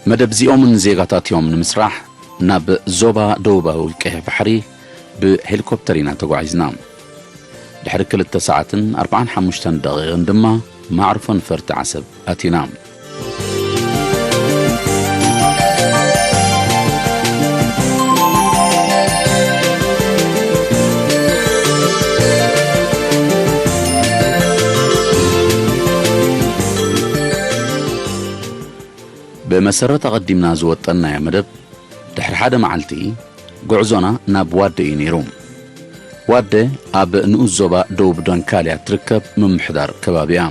መደብ እዚኦምን ዜጋታትዮም ንምስራሕ ናብ ዞባ ደቡባዊ ቀይሕ ባሕሪ ብሄሊኮፕተር ኢና ተጓዒዝና። ድሕሪ ክልተ ሰዓትን ኣርባዓን ሓሙሽተን ደቂቕን ድማ ማዕርፎ ነፈርቲ ዓሰብ ኣቲና። ብመሰረት ኣቐዲምና ዝወጠንናዮ መደብ፣ ድሕሪ ሓደ መዓልቲ ጉዕዞና ናብ ዋደ እዩ ነይሩ። ዋደ ኣብ ንኡስ ዞባ ደቡብ ደንካልያ ትርከብ ምምሕዳር ከባቢ እያ።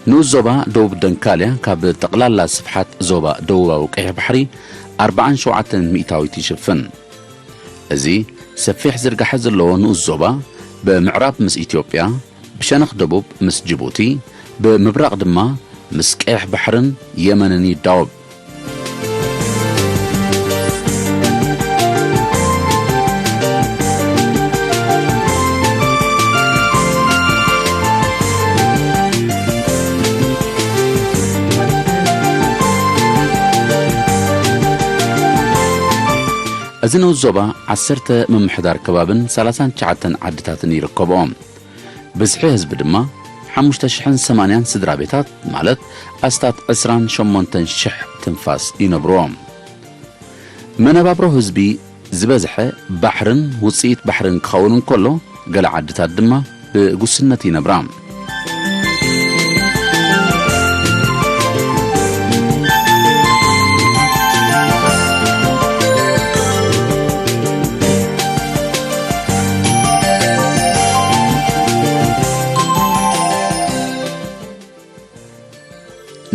ንኡስ ዞባ ደቡብ ደንካልያ ካብ ጠቕላላ ስፍሓት ዞባ ደቡባዊ ቀይሕ ባሕሪ ኣርባዓን ሸውዓተን ሚእታዊት ይሽፍን። እዚ ሰፊሕ ዝርጋሐ ዘለዎ ንኡስ ዞባ፣ ብምዕራብ ምስ ኢትዮጵያ፣ ብሸነኽ ደቡብ ምስ ጅቡቲ፣ ብምብራቕ ድማ ምስ ቀይሕ ባሕርን የመንን ይዳወብ። እዚ ንኡስ ዞባ ዓሰርተ ምምሕዳር ከባብን ሰላሳን ትሽዓተን ዓድታትን ይርከብኦ። ብዝሒ ህዝቢ ድማ ሓሙሽተ ሽሕን ሰማንያን ስድራ ቤታት፣ ማለት ኣስታት ዕስራን ሸሞንተን ሽሕ ትንፋስ ይነብርዎም። መነባብሮ ህዝቢ ዝበዝሐ ባሕርን ውጽኢት ባሕርን ክኸውን እንከሎ፣ ገለ ዓድታት ድማ ብጉስነት ይነብራ።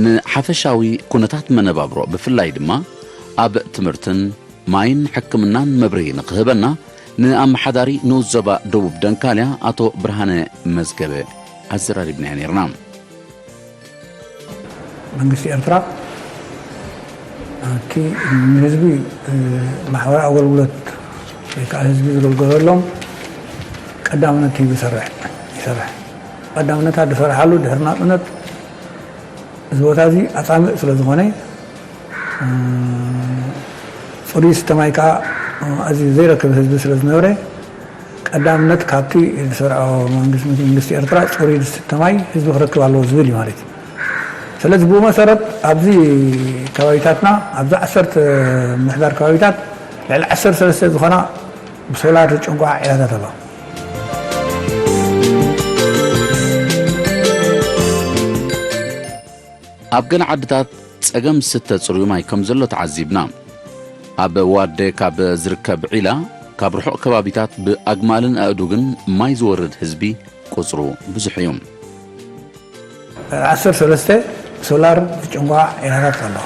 ንሓፈሻዊ ኩነታት መነባብሮ፣ ብፍላይ ድማ ኣብ ትምህርትን ማይን ሕክምናን መብርሂ ንኽህበና፣ ንኣመሓዳሪ ንኡስ ዞባ ደቡብ ደንካልያ ኣቶ ብርሃነ መዝገበ ኣዘራሪብናዮ ነይርና። መንግስቲ ኤርትራ፣ እቲ ንህዝቢ፣ እ፣ ማሕበራዊ ኣገልግሎት ወይ ከዓ ህዝቢ ዝግልገለሎም ቀዳምነት ሂቡ ይሰርሕ፣ ይሰርሕ። ቀዳምነት ዝሰርሓሉ ድሕሪ ናጽነት እዚ ቦታ እዚ ኣጻምእ ስለ ዝኾነ፣ እ፣ ጽሩይ ዝስተ ማይ ከዓ፣ እ፣ ኣዝዩ ዘይረክብ ህዝቢ ስለ ዝነበረ፣ ቀዳምነት ካብቲ ዝሰርዖ መንግስቲ፣ መንግስቲ ኤርትራ ጽሩይ ዝስተ ማይ ህዝቢ ክረክብ ኣለዎ ዝብል እዩ ማለት እዩ። ስለዚ ብኡ መሰረት ኣብዚ ከባቢታትና፣ ኣብዚ ዓሰርተ ምምሕዳር ከባቢታት ልዕሊ ዓሰርተ ሰለስተ ዝኾና ብሶላር ዝጭንቋ ዒላታት ኣለዋ። ኣብ ገለ ዓድታት ጸገም ዝስተ ጽሩይ ማይ ከም ዘሎ ተዓዚብና። ኣብ ዋደ ካብ ዝርከብ ዒላ፣ ካብ ርሑቕ ከባቢታት ብኣግማልን ኣእዱግን ማይ ዝወርድ ህዝቢ ቁጽሩ ብዙሕ እዩ። ዓሰርተ ሰለስተ ሶላር ዝጭንቋ ዒላታት ኣለዋ።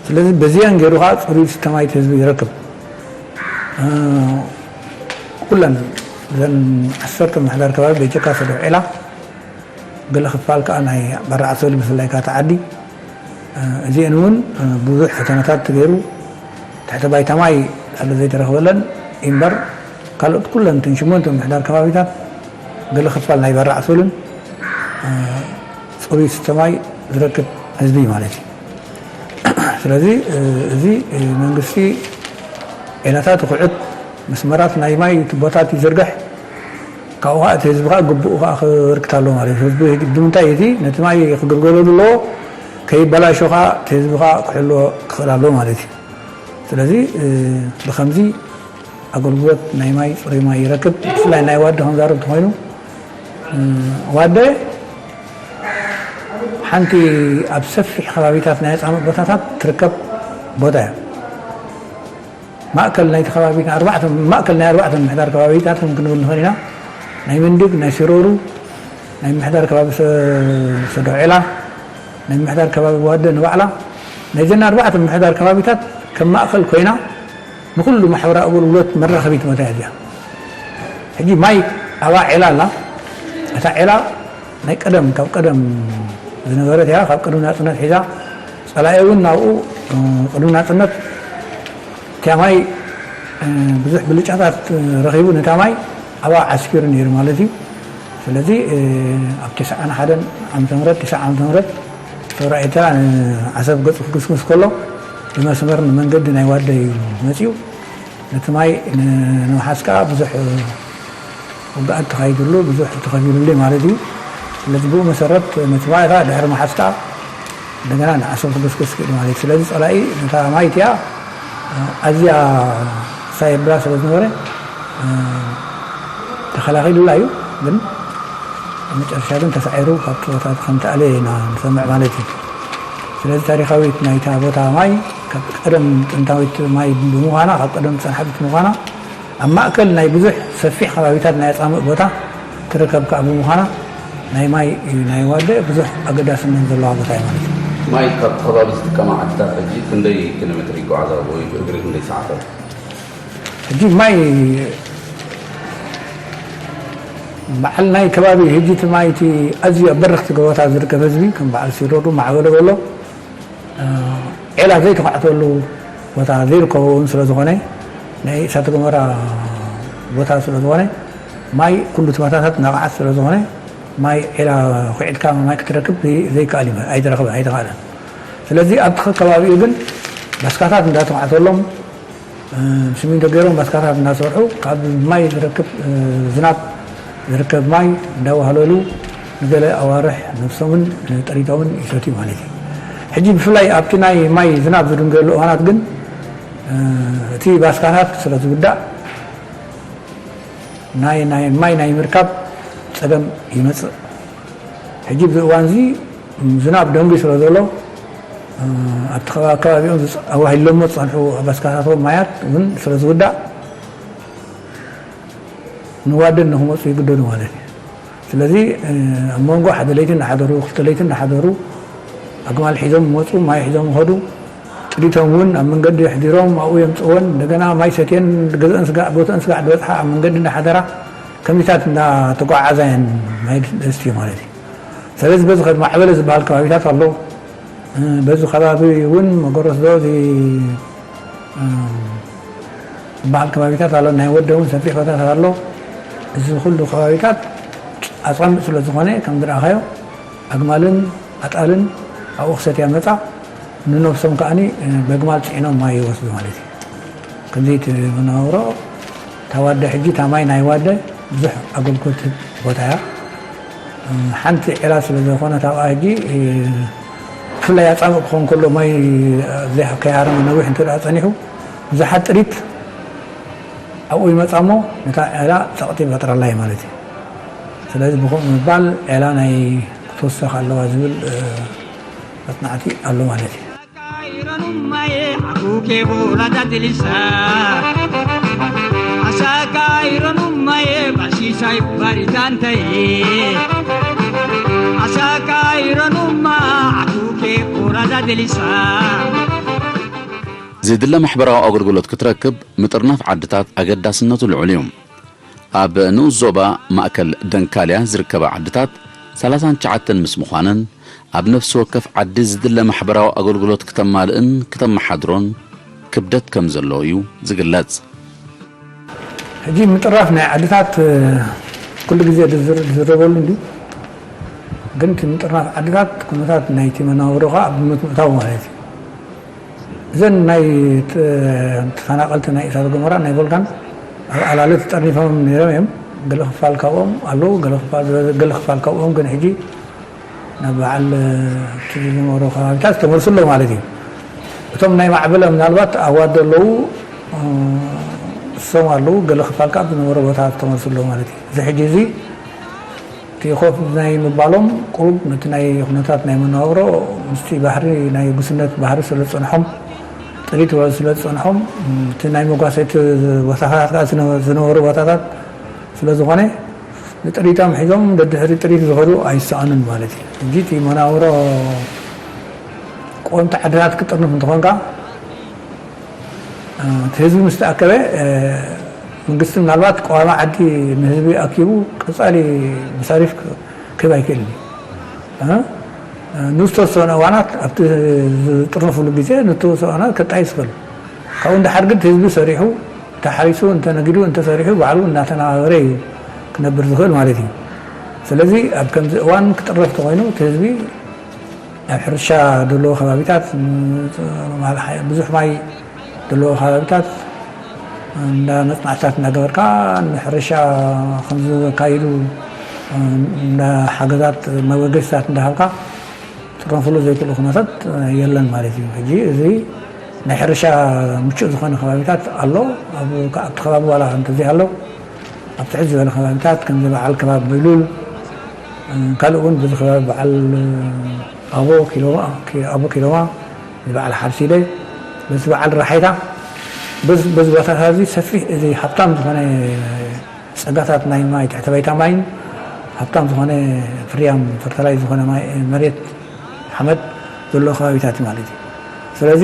ስለዚ በዚአን ገይሩ ኸዓ ጽሩይ ዝስተ ማይ ህዝቢ ይረክብ። እ፣ ኩለን እዘን ዓሰርተ ምምሕዳር ከባቢ በጀካ ሰደብ ዒላ፣ ገለ ክፋል ከኣ ናይ በራዕ ሶል ብፍላይ ካታ ዓዲ፣ እ፣ እዚአን እውን፣ እ፣ ብዙሕ ፈተነታት ተገይሩ ትሕተ ባይታ ማይ ስለ ዘይተረኽበለን እምበር፣ ካልኦት ኩለን እተን ሸሞንተ ምምሕዳር ከባቢታት ገለ ክፋል ናይ በራዕ ሶልን፣ እ፣ ጽሩይ ዝስተ ማይ ዝረክብ ህዝቢ ማለት እዩ። ስለዚ፣ እ፣ እዚ፣ እ፣ መንግስቲ ዒላታት ይኹዕት፣ መስመራት ናይ ማይ ቱቦታት ይዝርግሕ፣ ካብኡ ኸዓ እቲ ህዝቢ ኸዓ ግቡኡ ኸዓ ክበርክት ኣለዎ ማለት እዩ። ህዝቢ ንምንታይ እቲ ነቲ ማይ ክግልገለሉ ኣለዎ፣ ከይበላሾ ኸዓ እቲ ህዝቢ ኸዓ ክሕልዎ ክኽእል ኣለዎ ማለት እዩ። ስለዚ፣ እ፣ ብኸምዚ ኣገልግሎት ናይ ማይ፣ ጽሩይ ማይ ይረክብ። ብፍላይ ናይ ዋደ ክንዛረብ እንተኾይኑ፣ እ፣ ዋደ ሓንቲ ኣብ ሰፊሕ ከባቢታት ናይ ኣጻምእ ቦታታት ትርከብ ቦታ እያ። ማእከል ናይቲ ከባቢ፣ ኣርባዕተ፣ ማእከል ናይ ኣርባዕተ ምምሕዳር ከባቢታት ከም ክንብል ንኽእል ኢና። ናይ ምንድግ፣ ናይ ሲሮሩ፣ ናይ ምምሕዳር ከባቢ ሰ-፣ ሰዶ ዔላ፣ ናይ ምምሕዳር ከባቢ ዋደ ንባዕላ፣ ናይዘን ኣርባዕተ ምምሕዳር ከባቢታት ከም ማእከል ኮይና ንኹሉ ማሕበራዊ ኣገልግሎት መራኸቢት ቦታ እያ እዚኣ። ሕጂ ማይ ኣብኣ ዒላ ኣላ። እታ ዒላ ናይ ቀደም፣ ካብ ቀደም ዝነበረት እያ። ካብ ቅድሚ ናጽነት ሒዛ ጸላኢ እውን ናብኡ፣ እ፣ ቅድሚ ናጽነት እቲያ ማይ፣ እ፣ ብዙሕ ብልጫታት ረኺቡ ነታ ማይ ኣብኣ ዓስኪሩ ነይሩ ማለት እዩ። ስለዚ፣ እ፣ ኣብ ተስዓን ሓደን ዓመተ ምህረት፣ ተስዓ ዓመተ ምህረት ሰውራ ኤርትራ ንዓሰብ ገጹ ክግስግስ ከሎ ብመስመር ንመንገዲ ናይ ዋደ እዩ መጺኡ። ነቲ ማይ ን-፣ ንምሓዝ ከኣ ብዙሕ ውግኣት ተኻይድሉ፣ ብዙሕ ተኸፊሉሉ ማለት እዩ። ስለዚ ብኡ መሰረት ነቲ ማይ ከኣ ድሕሪ ምሓዝ ከኣ እንደገና ንዓሰብ ክግስግስ ክኢሉ ማለት እዩ። ስለዚ ጸላኢ ነታ ማይ እቲኣ ኣዝያ ሳይ የብላ ስለ ዝነበረ፣ ተኸላኺሉላ እዩ። ግን ኣብ መጨረሻ ግን ተሳዒሩ ካብቲ ቦታ ከም ተኣልየ ኢና ንሰምዕ ማለት እዩ። ስለዚ ታሪኻዊት ናይታ ቦታ ማይ ካብ ቀደም ጥንታዊት ማይ ብምዃና፣ ካብ ቀደም ዝጸንሐት ብምዃና፣ ኣብ ማእከል ናይ ብዙሕ ሰፊሕ ከባቢታት ናይ ኣጻምእ ቦታ ትርከብ ከኣ ብምዃና፣ ናይ ማይ ናይ ዋደ ብዙሕ ኣገዳስነት ዘለዋ ቦታ እዩ ማለት እዩ። ማይ ካብቲ ከባቢ ዝጥቀማ ዓድታት ሕጂ ክንደይ ኪሎ ሜትር ይጓዓዛ ወይ ብእግሪ ክንደይ ሰዓታት? ሕጂ ማይ በዓል ናይ ከባቢ፣ ሕጂ እቲ ማይ እቲ ኣዝዩ ኣብ በረኽቲ ጎቦታት ዝርከብ ህዝቢ ከም በዓል ሲሮዱ ማዕበሎ በሎ፣ እ፣ ዒላ ዘይተኳዕተሉ ቦታ ዘይርከቦ እውን ስለ ዝኾነ፣ ናይ እሳተ ገሞራ ቦታ ስለ ዝኾነ፣ ማይ ኩሉ እቲ ቦታታት ናቕዓት ስለ ዝኾነ፣ ማይ ዒላ ኩዒትካ ማይ ክትረክብ ዘይ-፣ ዘይከኣል እዩ፣ ኣይተረኽበ፣ ኣይተኻእለን። ስለዚ ኣብቲ ከባቢኡ ግን ባስካታት እንዳተኳዕተሎም፣ እ፣ ብስሚንቶ ገይሮም ባስካታት እናሰርሑ ካብ ማይ ዝረክብ፣ እ፣ ዝናብ ዝርከብ ማይ እንዳዋህለሉ ንገለ ኣዋርሕ ነብሶምን ንጥሪቶምን ይሰትዩ ማለት እዩ። ሕጂ ብፍላይ ኣብቲ ናይ ማይ ዝናብ ዝድንገሉ እዋናት ግን፣ እ፣ እቲ ባስካታት ስለ ዝውዳእ ናይ፣ ናይ ማይ ናይ ምርካብ ጸገም ይመጽእ። ሕጂ ኣብዚ እዋን እዚ ዝናብ ደንጉዩ ስለ ዘሎ፣ እ፣ ኣብቲ ከባቢ፣ ከባቢኦም ዝጸ-፣ ኣዋሂሎሞ ዝጸንሑ ባስካታቶም ማያት እውን ስለ ዝውዳእ ንዋደን ንክመጹ ይግደዱ ማለት እዩ። ስለዚ፣ እ፣ ኣብ መንጎ ሓደ ለይቲ እናሓደሩ፣ ክልተ ለይቲ እናሓደሩ ኣግማል ሒዞም ይመጹ፣ ማይ ሒዞም ይኸዱ። ጥሪቶም እውን ኣብ መንገዲ ኣሕዲሮም ኣብኡ የምጽእወን። እንደገና ማይ ሰትየን ገዝአን ስጋዕ፣ ቦተአን ስጋዕ ዝበጽሓ ኣብ መንገዲ እናሓደራ ከሚታት እንዳተጓዓዓዛ እየን ማይ ደስትዮ ማለት እዩ። ስለዚ በዚ ከ ማዕበለ ዝበሃል ከባቢታት ኣሎ። እ፣ በዚ ከባቢ እውን መጎረስ ዶ እዚ፣ እ፣ ዝበሃል ከባቢታት ኣሎ። ናይ ወደ እውን ሰፊሕ ቦታታት ኣሎ። እዚ ኩሉ ከባቢታት ኣጻምእ ስለ ዝኾነ ከም ዝረኣኻዮ ኣግማልን ኣጣልን ኣብኡ ክሰትያ መጻ፣ ንነብሶም ከኣኒ በግማል ጽዒኖም ማይ ይወስዱ ማለት እዩ። ከምዚ እቲ መነባብሮ እታ ዋደ ሕጂ እታ ማይ ናይ ዋደ ብዙሕ ኣገልግሎት ትህብ ቦታ እያ። ሓንቲ ዒላ ስለ ዝኾነት ኣብኣ ሕጂ ብፍላይ ኣጻምእ ክኸውን ከሎ ማይ ዘይከይሃረመ ነዊሕ እንተ ደኣ ጸኒሑ ብዙሓት ጥሪት ኣብኡ ይመጻ እሞ ነታ ዒላ ጸቕጢ ይፈጥረላ እዩ ማለት እዩ። ስለዚ ብኸምኡ ምባል ዒላ ናይ ክትወሰኽ ኣለዋ ዝብል፣ እ፣ መጽናዕቲ ኣሎ ማለት እዩ። Asaka ironummaye akuke bola dadilisa. Asaka ironummaye basisai baritantei. Asaka ironumma akuke bola dadilisa. ዝድለ ማሕበራዊ ኣገልግሎት ክትረክብ ምጥርናፍ ዓድታት ኣገዳስነቱ ልዑል እዩ። ኣብ ንኡስ ዞባ ማእከል ደንካልያ ዝርከባ ዓድታት ሰላሳን ትሽዓተን ምስ ምዃነን፣ ኣብ ነፍሲ ወከፍ ዓዲ ዝድለ ማሕበራዊ ኣገልግሎት ክተማልእን ክተመሓድሮን ክብደት ከም ዘለዎ እዩ ዝግለጽ። ሕጂ ምጥራፍ ናይ ዓድታት፣ እ፣ ኩሉ ግዜ ዝዝር-፣ ዝዝረበሉ እንድዩ። ግን እቲ ምጥርናፍ ዓድታት ኩነታት ናይቲ መነባብሮ ከኣ ኣብ ግምት ምእታው ማለት እዩ። እዘን ናይ ተ-፣ ተፈናቐልቲ ናይ እሳተ ገሞራ፣ ናይ ቮልካን ኣብ ኣላለ ተጠርኒፎም ነይሮም እዮም። ገለ ክፋል ካብኦም ኣለዉ፣ ገለ ክፋል፣ ገለ ክፋል ካብኦም ግን ሕጂ ናብ በዓል እቲ ዝነበሮ ከባቢታት ተመልሱ ኣሎ ማለት እዩ። እቶም ናይ ማዕበለ ምናልባት ኣብ ዋዲ ኣለዉ፣ እ፣ እሶም ኣለዉ፣ ገለ ክፋል ከኣ ዝነበሮ ቦታ ተመልሱ ኣሎ ማለት እዩ። እዚ ሕጂ እዚ እቲ ኮፍ ናይ ምባሎም ቁሩብ ነቲ ናይ ኩነታት ናይ መነባብሮ ምስቲ ባሕሪ ናይ ጉስነት ባሕሪ ስለ ዝጸንሖም፣ ጥሪት ስለ ዝጸንሖም፣ እቲ ናይ መጓሰይቲ ቦታታት ከኣ ዝነ-፣ ዝነበሩ ቦታታት ስለ ዝኾነ፣ ንጥሪቶም ሒዞም ደድሕሪ ጥሪት ዝኸዱ ኣይሰኣኑን ማለት እዩ። ሕጂ እቲ መናውሮ ቆምቲ ዓድታት ክጥርንፍ እንተኾንካ፣ እቲ ህዝቢ ምስ ተኣከበ፣ መንግስቲ ምናልባት ቀዋሚ ዓዲ ንህዝቢ ኣኪቡ ቀጻሊ መሳሪፍ ክህብ ኣይክእልን እዩ። ንዝተወሰነ እዋናት ኣብቲ ዝጥርንፍሉ ግዜ ንዝተወሰነ እዋናት ከጣይስ ይኽእል። ካብኡ ንደሓር ግን እቲ ህዝቢ ሰሪሑ፣ እንተሓሪሱ፣ እንተነጊዱ፣ እንተሰሪሑ ባዕሉ እናተናበረ እዩ ክነብር ዝኽእል ማለት እዩ። ስለዚ ኣብ ከምዚ እዋን ክጥረፍ ተኾይኑ እቲ ህዝቢ ኣብ ሕርሻ ዘለዎ ከባቢታት፣ ብዙሕ ማይ ዘለዎ ከባቢታት እንዳ መጽናዕትታት እናገበርካ፣ ንሕርሻ ከም ዘካይዱ እንዳ ሓገዛት መበገሲታት እንዳሃብካ፣ ክጥረንፍሉ ዘይክእሉ ኩነታት የለን ማለት እዩ። ሕጂ እዚ ናይ ሕርሻ ምቹእ ዝኾነ ከባቢታት ኣሎ። ኣብ፣ ኣብቲ ከባቢ ዋላ እንተዘይ ኣሎ፣ ኣብ ትሕት ዝበለ ከባቢታት ከምዚ በዓል ከባቢ በይሉል፣ ካልእ እውን በዚ ከባቢ በዓል ኣቦ ኪሎማ፣ ኣቦ ኪሎማ፣ በዓል ሓርሲደ፣ በዚ በዓል ራሓይታ፣ በዚ፣ በዚ ቦታታት እዚ ሰፊሕ፣ እዚ ሃብታም ዝኾነ ጸጋታት ናይ ማይ፣ ትሕተ ባይታ ማይን ሃብታም ዝኾነ ፍርያም ፈርታላይ ዝኾነ ማይ፣ መሬት ሓመድ ዘለዎ ከባቢታት እዩ ማለት እዩ። ስለዚ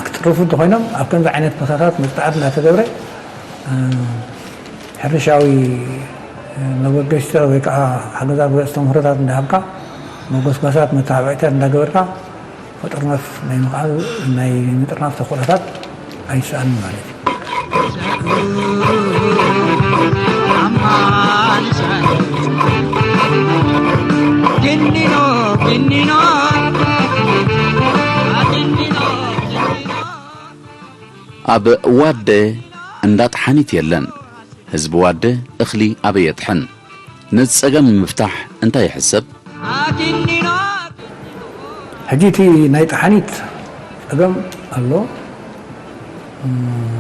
ክጥርፉ እንተኾይኖም ኣብ ከምዚ ዓይነት ቦታታት መጽናዕቲ እናተገብረ፣ እ፣ ሕርሻዊ፣ እ፣ መበገሲታት ወይ ከዓ ሓገዛት ወይ ኣስተምህሮታት እንዳሃብካ፣ መጎስጓሳት፣ መተባብዕታት እንዳገበርካ ክጥርነፍ ናይ ምኽኣል፣ ናይ ምጥርናፍ ተኽእሎታት ኣይሰኣንን ማለት እዩ። ኣብ ዋደ እንዳ ጠሓኒት የለን። ህዝቢ ዋደ እኽሊ ኣበይ የጥሕን? ነዚ ጸገም ንምፍታሕ እንታይ ይሕሰብ? ሕጂ እቲ ናይ ጠሓኒት ጸገም ኣሎ።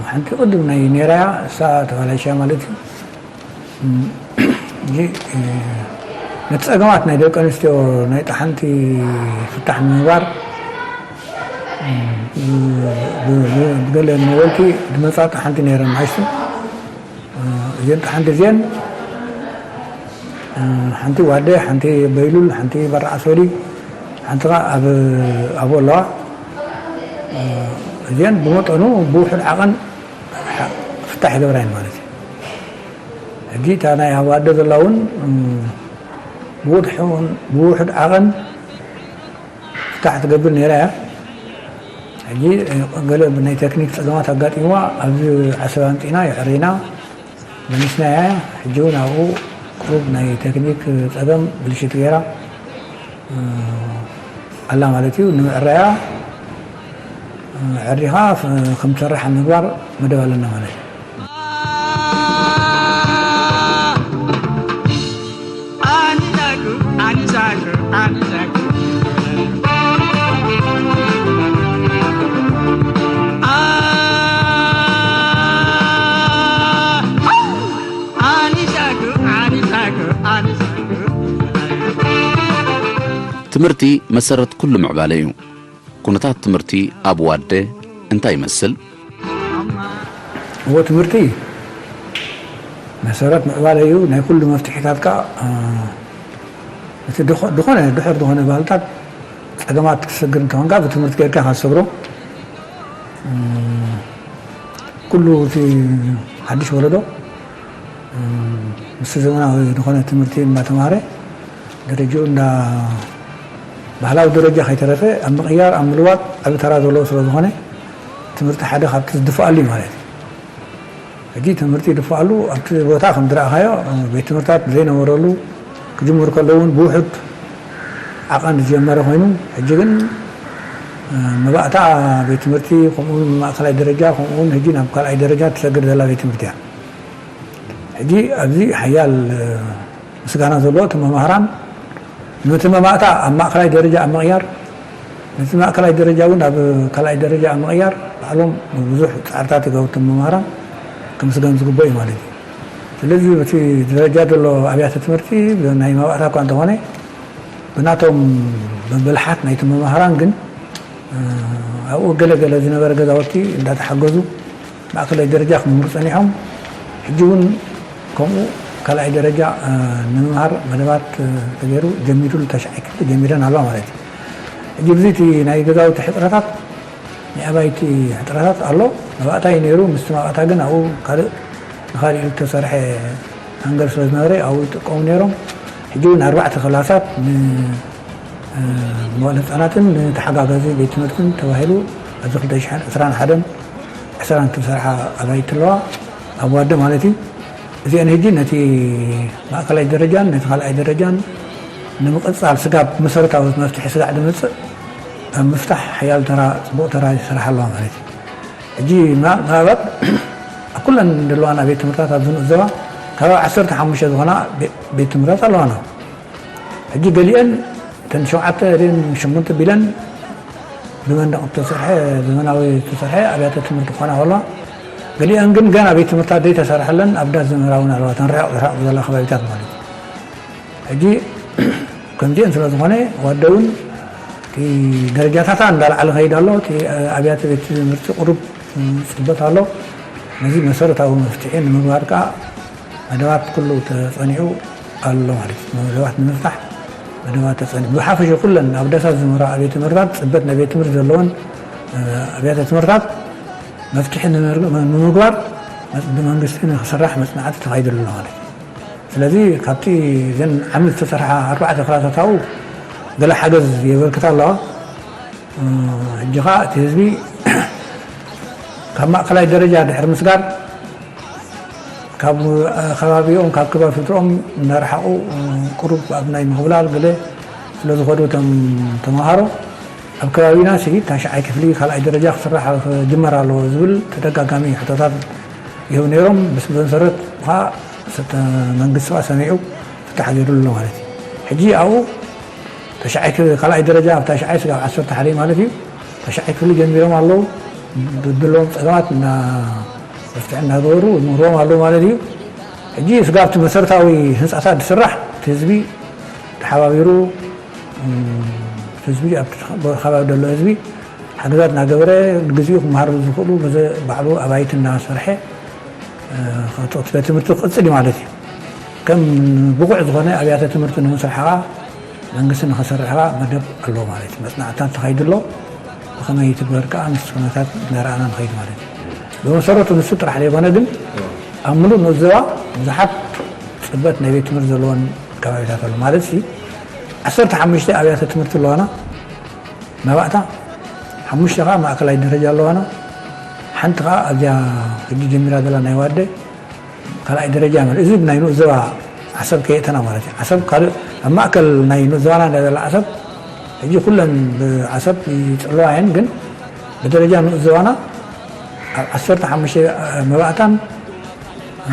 ሓንቲ ቅድም ናይ ነይራያ እሳ ተባላሽያ ማለት እዩ። ሕጂ ነቲ ጸገማት ናይ ደቂ ኣንስትዮ ናይ ጠሓንቲ ፍታሕ ንምግባር ብገለ ነበልቲ ዝመጻ ጠሓንቲ ነይረን፣ ንኣሽቱ። እዚን ጠሓንቲ እዚን ሓንቲ ዋደ፣ ሓንቲ በይሉል፣ ሓንቲ በራዓ ሶሊ፣ ሓንቲ ኸዓ ኣብ ኣቦ ኣለዋ። እዚን ብመጠኑ ብውሑድ ዓቐን ፍታሕ ይገብራ እየን ማለት እዩ። ሕጂ እታ ናይ ኣብ ዋደ ዘላ እውን ብውሑድ ዓቐን ፍታሕ ትገብር ነይራ እያ። ሕጂ ገለ ናይ ቴክኒክ ጸገማት ኣጋጢምዋ ኣብዚ ዓሰብ ኣምጺና የዕሪና መሊስናያ። ሕጂ እውን ኣብኡ ቁሩብ ናይ ቴክኒክ ጸገም ብልሽት ገይራ ኣላ ማለት እዩ። ንምዕራያ ዕሪኻ ከም ትሰርሕ ኣብ ምግባር መደብ ኣለና ማለት እዩ። ትምህርቲ መሰረት ኩሉ ምዕባለ እዩ። ኩነታት ትምህርቲ ኣብ ዋደ እንታይ ይመስል? እዎ፣ ትምህርቲ መሰረት ምዕባለ እዩ። ናይ ኩሉ መፍትሒታት ከኣ እቲ ዝኾነ ድሑር ዝኾነ ባህልታት ጸገማት ክትሰግር እንተኾንካ ብትምህርቲ ጌርካ ኢኻ ትሰግሮ። ኩሉ እቲ ሓድሽ ወለዶ ምስ ዘመናዊ ዝኾነ ትምህርቲ እናተማሃረ ደረጃኡ እንዳ ባህላዊ ደረጃ ከይተረፈ ኣብ ምቕያር ኣብ ምልዋጥ ዓቢ ተራ ዘለዎ ስለ ዝኾነ ትምህርቲ ሓደ ካብቲ ዝድፍኣሉ እዩ ማለት እዩ። ሕጂ ትምህርቲ ይድፍኣሉ ኣብቲ ቦታ ከም ዝረኣኻዮ ቤት ትምህርታት ብዘይነበረሉ ክጅምሩ ከለዉ እውን ብውሑድ ዓቐን ዝጀመረ ኮይኑ ሕጂ ግን መባእታ ቤት ትምህርቲ ከምኡ እውን ማእከላይ ደረጃ ከምኡ እውን ሕጂ ናብ ካልኣይ ደረጃ ትሰግር ዘላ ቤት ትምህርቲ እያ። ሕጂ ኣብዚ ሓያል ምስጋና ዘለዎ እቲ መማህራን ነቲ መባእታ ኣብ ማእከላይ ደረጃ ኣብ ምቕያር ነቲ ማእከላይ ደረጃ እውን ኣብ ካልኣይ ደረጃ ኣብ ምቕያር ባዕሎም ብዙሕ ጻዕርታት ይገብሩ እቶም መማህራን ክምስገን ዝግብኦ እዩ ማለት እዩ። ስለዚ በቲ ደረጃ ዘሎ ኣብያተ ትምህርቲ ናይ መባእታ እኳ እንተኾነ ብናቶም ብልሓት ናይቲ መማህራን ግን ኣብኡ ገለ ገለ ዝነበረ ገዛውቲ እንዳተሓገዙ ማእከላይ ደረጃ ክምህሩ ጸኒሖም። ሕጂ እውን ከምኡ ካልኣይ ደረጃ ንምምሃር መደባት ተገይሩ ጀሚሩሉ ተሽዓይ ክፍሊ ጀሚረን ኣለዋ ማለት እዩ። ሕጂ ብዚ እቲ ናይ ገዛውቲ ሕፅረታት፣ ናይ ኣባይቲ ሕፅረታት ኣሎ። መባእታ እዩ ነይሩ። ምስቲ መባእታ ግን ኣብኡ ካልእ ንኻሊእ ዝተሰርሐ ሃንገር ስለ ዝነበረ ኣብኡ ይጥቀሙ ነይሮም። ሕጂ እውን ኣርባዕተ ክላሳት ንመዋእለ ህፃናትን ንተሓጋጋዚ ቤት ትምህርትን ተባሂሉ ኣብዚ ክልተ ሽሕን ዕስራን ሓደን ዕስራን እተሰርሓ ኣባይቲ ኣለዋ፣ ኣብ ዋደ ማለት እዩ። እዚአን ሕጂ ነቲ ማእከላይ ደረጃን ነቲ ካልኣይ ደረጃን ንምቕጻል ስጋብ መሰረታዊ መፍትሒ ስጋዕ ድመጽእ ኣብ ምፍታሕ ሓያል ተራ፣ ጽቡቕ ተራ ይሰርሓ ኣለዋ ማለት እዩ። ሕጂ ምና-፣ ምናልባት ኣብ ኩለን ዘለዋና ቤት ትምህርታት ኣብዚ ንኡስ ዞባ ካብ ዓሰርተ ሓሙሽተ ዝኾና ቤ-፣ ቤት ትምህርታት ኣለዋና። ሕጂ ገሊአን እተን ሸውዓተ ድን ሸሞንተ ቢለን ብመንደቕ ዝተሰርሐ፣ ዘመናዊ ዝተሰርሐ ኣብያተ ትምህርቲ ክኾና ከለዋ፣ ገሊአን ግን ገና ቤት ትምህርታት ዘይተሰርሐለን ኣብ ዳስ ዝምህራ እውን ኣለዋ፣ እተን ርሕቕ ርሕቕ ዝበላ ከባቢታት ማለት እዩ። ሕጂ ከምዚአን ስለ ዝኾነ ዋደ እውን እቲ ደረጃታታ እንዳለዓለ ከይድ ኣሎ። እቲ ኣብያተ ቤት ትምህርቲ ቁሩብ ጽበት ኣሎ። ነዚ መሰረታዊ መፍትሒ ንምግባር ከኣ መደባት ኩሉ ተጸኒዑ ኣሎ ማለት እዩ። መደባት ንምፍታሕ መደባት ተጸኒዑ። ብሓፈሻ ኩለን ኣብ ዳሳት ዝምህራ ኣብያተ ትምህርታት ጽበት ናይ ቤት ትምህርቲ ዘለወን፣ እ፣ ኣብያተ ትምህርታት መፍትሒ ንምር-፣ ንምግባር መጽ-፣ ብመንግስቲ ንክስራሕ መጽናዕቲ ተኻይዱ ኣሎ ማለት እዩ። ስለዚ ካብቲ እዘን ዓመት ዝተሰርሓ ኣርባዕተ ክላሳት ኣብኡ ገለ ሓገዝ የበርክታ ኣለዋ። እ፣ ሕጂ ኸኣ እቲ ህዝቢ ካብ ማእከላይ ደረጃ ድሕሪ ምስጋር ካብ ከባቢኦም፣ ካብ ከባቢ ስድርኦም እናረሓቑ፣ ቁሩብ ኣብ ናይ ምኽብላል ገለ ስለ ዝኸዱ እቶም ተምሃሮ፣ ኣብ ከባቢና ሲ ታሽዓይ ክፍሊ ካልኣይ ደረጃ ክስራሕ ክጅመር ኣለዎ ዝብል ተደጋጋሚ ሕቶታት ይህቡ ነይሮም። ብስ-፣ ብመሰረት ኸዓ ሰተ-፣ መንግስቲ ኸዓ ሰሚዑ ፍታሕ ገይሩሉ ኣሎ ማለት እዩ። ሕጂ ኣብኡ ታሽዓይ ክፍሊ ካልኣይ ደረጃ፣ ኣብ ታሽዓይ ስጋብ ዓሰርተ ሓደ ማለት እዩ። ታሽዓይ ክፍሊ ጀሚሮም ኣለዉ። ብድሎም ጸገማት እና መፍትሒ እናገበሩ ይምህርዎም ኣለዉ ማለት እዩ። ሕጂ ስጋብ እቲ መሰረታዊ ህንጻታት ዝስራሕ፣ እቲ ህዝቢ ተሓባቢሩ፣ እም፣ ህዝቢ፣ ኣብቲ ከባቢ ዘሎ ህዝቢ ሓገዛት እናገበረ ንግዚኡ ክመሃሩ ዝኽእሉ በዚ ባዕሉ ኣባይቲ እናሰርሐ፣ እ፣ እቲ ቤት ትምህርቲ ክቕጽል እዩ ማለት እዩ። ከም ብቑዕ ዝኾነ ኣብያተ ትምህርቲ ንምስራሕ ኸዓ መንግስቲ ንኸሰርሕ ኸዓ መደብ ኣለዎ ማለት እዩ። መጽናዕትታት ተኻይዱ ኣሎ። ብኸመይ ይትግበር ከኣ ምስ ኩነታት እናረኣና ንኸይድ ማለት እዩ። ብመሰረቱ ንሱ ጥራሕ ዘይኮነ ግን ኣብ ምሉእ ንኡስ ዞባ ብዙሓት ጽበት ናይ ቤት ትምህርቲ ዘለወን ከባቢታት ኣሎ። ማለት ሲ ዓሰርተ ሓሙሽተ ኣብያተ ትምህርቲ ኣለዋና መባእታ፣ ሓሙሽተ ከኣ ማእከላይ ደረጃ ኣለዋና፣ ሓንቲ ከኣ ኣብዚኣ ሕጂ ጀሚራ ዘላ ናይ ዋደ ካልኣይ ደረጃ ማለት። እዚ ናይ ንኡስ ዞባ ዓሰብ ከየእተና ማለት እዩ። ዓሰብ ካልእ ኣብ ማእከል ናይ ንኡስ ዞባና እንዳ ዘላ ዓሰብ ሕጂ ኩለን ብዓሰብ ይጽልዋ እየን፣ ግን ብደረጃ ንኡስ ዞባና ኣብ ዓሰርተ ሓሙሽተ መባእታን፣ እ፣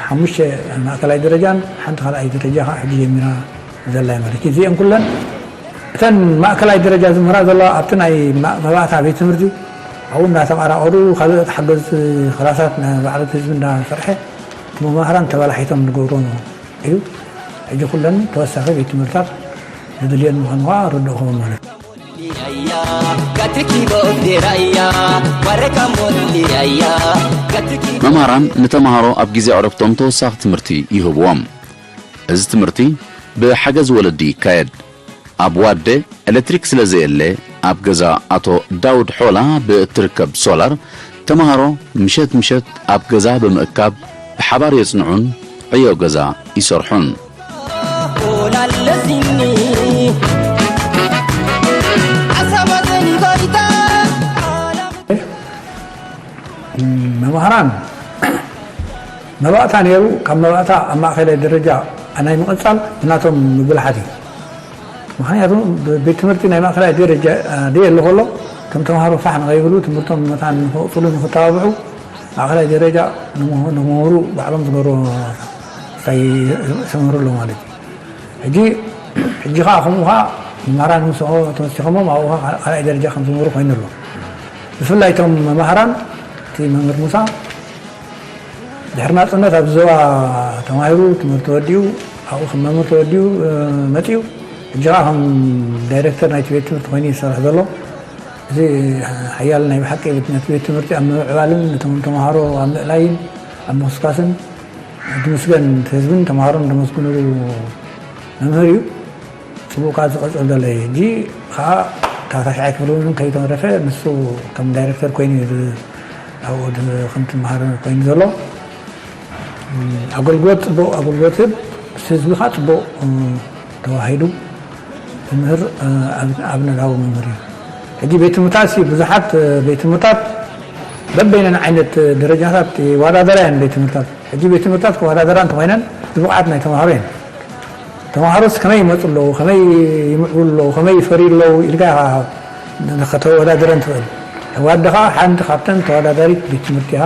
ሓሙሽተ ማእከላይ ደረጃን ሓንቲ ካልኣይ ደረጃ ከኣ ሕጂ ጀሚራ ዘላ እያ ማለት እዩ። እዚአን ኩለን እተን ማእከላይ ደረጃ ዝምህራ ዘለዋ ኣብቲ ናይ ማ-፣ መባእታ ቤት ትምህርቲ ኣብኡ እናተቐራቐሩ ካልኦት ሓገዝቲ ክላሳት ናይ ባዕልቲ ህዝቢ እንዳሰርሐ መማህራን ተበላሒቶም ዝገብርዎ እዩ። ሕጂ ኩለን ተወሳኺ ቤት ትምህርታት ዝድልየን ምዃኑ ከዓ ርዱእ ክኸውን ማለት እዩ። መምሃራን ንተምሃሮ ኣብ ግዜ ዕረፍቶም ተወሳኺ ትምህርቲ ይህብዎም። እዚ ትምህርቲ ብሓገዝ ወለዲ ይካየድ። ኣብ ዋደ ኤሌክትሪክ ስለ ዘየለ፣ ኣብ ገዛ ኣቶ ዳውድ ሖላ ብእትርከብ ሶላር፣ ተምሃሮ ምሸት ምሸት ኣብ ገዛ ብምእካብ ብሓባር የጽንዑን ዕዮ ገዛ ይሰርሑን። መምሃራን መባእታ ነይሩ፣ ካብ መባእታ ኣብ ማእከላይ ደረጃ ናይ ምቕጻል ብናቶም ምብልሓት እዩ። ምኽንያቱ ብ-፣ ቤት ትምህርቲ ናይ ማእከላይ ደረጃ፣ እ፣ ደየለ ከሎ፣ እቶም ተምሃሮ ፋሕ ንኸይብሉ፣ ትምህርቶም ብመታን ንኽቕጽሉ ንኽተባብዑ፣ ማእከላይ ደረጃ ንመ-፣ ንመምህሩ ባዕሎም ዝገብርዎ ስታይ ይሰምሩ ኣለዉ ማለት እዩ። ሕጂ፣ ሕጂ ኸዓ ከምኡ ኸዓ መምህራን ምስ ተወሲኾሞ ኣብኡ ኸዓ ካልኣይ ደረጃ ከም ዝምህሩ ኮይኑ ኣሎ። ብፍላይ እቶም መማህራን፣ እቲ መምህር ሙሳ፣ ድሕሪ ናጽነት ኣብ ዞባ ተማሂሩ፣ ትምህርቲ ወዲኡ፣ ኣብኡ ከም መምህር ተወዲኡ፣ እ፣ መጺኡ፣ ሕጂ ኸዓ ከም ዳይሬክተር ናይቲ ቤት ትምህርቲ ኮይኑ እዩ ዝሰርሕ ዘሎ። እዚ ሓያል ናይ ብሓቂ ቤት፣ ነቲ ቤት ትምህርቲ ኣብ ምምዕባልን ነቶም ተምሃሮ ኣብ ምእላይን ኣብ ምኹስኳስን ዝምስገን፣ ህዝብን ተምሃሮን ዘመስግንሉ መምህር እዩ። ጽቡቕ ከኣ ዝቐጽል ዘሎ እዩ። ሕጂ ኸኣ ካብ ታሽዓይ ክፍሊ እውን ከይተረፈ ንሱ ከም ዳይሬክተር ኮይኑ እዩ ዝ- ኣብኡ ድ- ከም ትመሃር ኮይኑ ዘሎ። እም፣ ኣገልግሎት፣ ፅቡቕ ኣገልግሎት ህብ፣ ምስ ህዝቢ ከዓ ፅቡቕ፣ እም፣ ተዋሂዱ ዝምህር፣ እ፣ ኣብ- ኣብነታዊ መምህር እዩ። ሕጂ ቤት ትምህርታት ሲ ብዙሓት፣ እ፣ ቤት ትምህርታት በበይነን ዓይነት ደረጃታት ይወዳደራ እየን። ቤት ትምህርታት ሕጂ ቤት ትምህርታት ክወዳደራ እንተኮይነን ብብቕዓት ናይ ተምሃሮ እየን። ተምሃሮስ ከመይ ይመፁ ኣለዉ፣ ከመይ ይምዕብሉ ኣለዉ፣ ከመይ ይፈርዩ ኣለዉ ኢልካ ኢኻ ከተወዳድረን ትኽእል። ህዋት ድኻ ሓንቲ ካብተን ተወዳዳሪት ቤት ትምህርቲ እያ።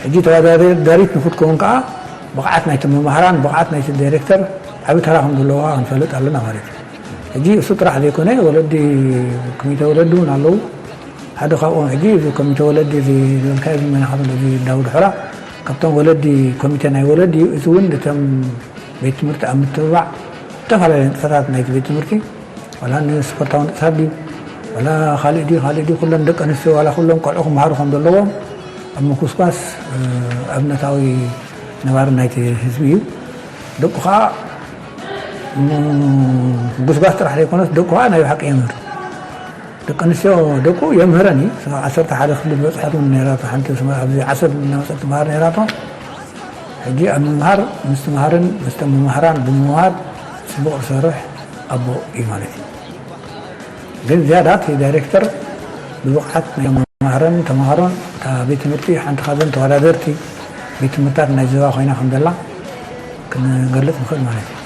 ሕጂ ተወዳዳሪት ንክትከውን ከዓ ብቕዓት ናይቲ መምሃራን ብቕዓት ናይቲ ዳይሬክተር ዓብዪ ተራ ከም ዘለዋ ክንፈልጥ ኣለና ማለት እዩ። ሕጂ እሱ ጥራሕ ዘይኮነ ወለዲ፣ ኮሚተ ወለዲ እውን ኣለዉ። ሓደ ካብኦም ሕጂ እዚ ኮሚተ ወለዲ እዚ ዝበልካ እዚ መናኸ እዚ ዳውድ ሑራ ካብቶም ወለዲ፣ ኮሚተ ናይ ወለዲ እዩ። እዚ እውን እቶም ቤት ትምህርቲ ኣብ ምትብባዕ ዝተፈላለዩ ንጥፈታት ናይቲ ቤት ትምህርቲ ዋላ ንስፖርታዊ ንጥፈታት ድዩ ዋላ ካልእ ድዩ ካልእ ድዩ ኩለን ደቂ ኣንስትዮ ዋላ ኩሎም ቆልዑ ክመሃሩ ከም ዘለዎም ኣብ ምኩስኳስ፣ እ፣ ኣብነታዊ ነባሪ ናይቲ ህዝቢ እዩ። ደቁ ከዓ፣ ም፣ ምጉስጓስ ጥራሕ ዘይኮነስ ደቁ ከዓ ናይ ብሓቂ የምህር። ደቂ ኣንስትዮ ደቁ የምህረን እዩ። ዓሰርተ ሓደ ክፍሊ ዝበፅሐት እውን ነይራቶ፣ ሓንቲ ስማ ኣብዚ ዓሰብ እናመፀት ትመሃር ነይራቶ። ሕጂ ኣብ ምምሃር ምስትምሃርን ምስቶም መማህራን ብምምሃር ፅቡቕ ዝሰርሕ ኣቦ እዩ ማለት እዩ። ግን ዝያዳ እቲ ዳይሬክተር ብብቕዓት ናይ መማህራን ተምሃሮን እታ ቤት ትምህርቲ ሓንቲ ካብዘን ተወዳደርቲ ቤት ትምህርታት ናይ ዞባ ኮይና ከም ዘላ ክንገልፅ ንኽእል ማለት እዩ።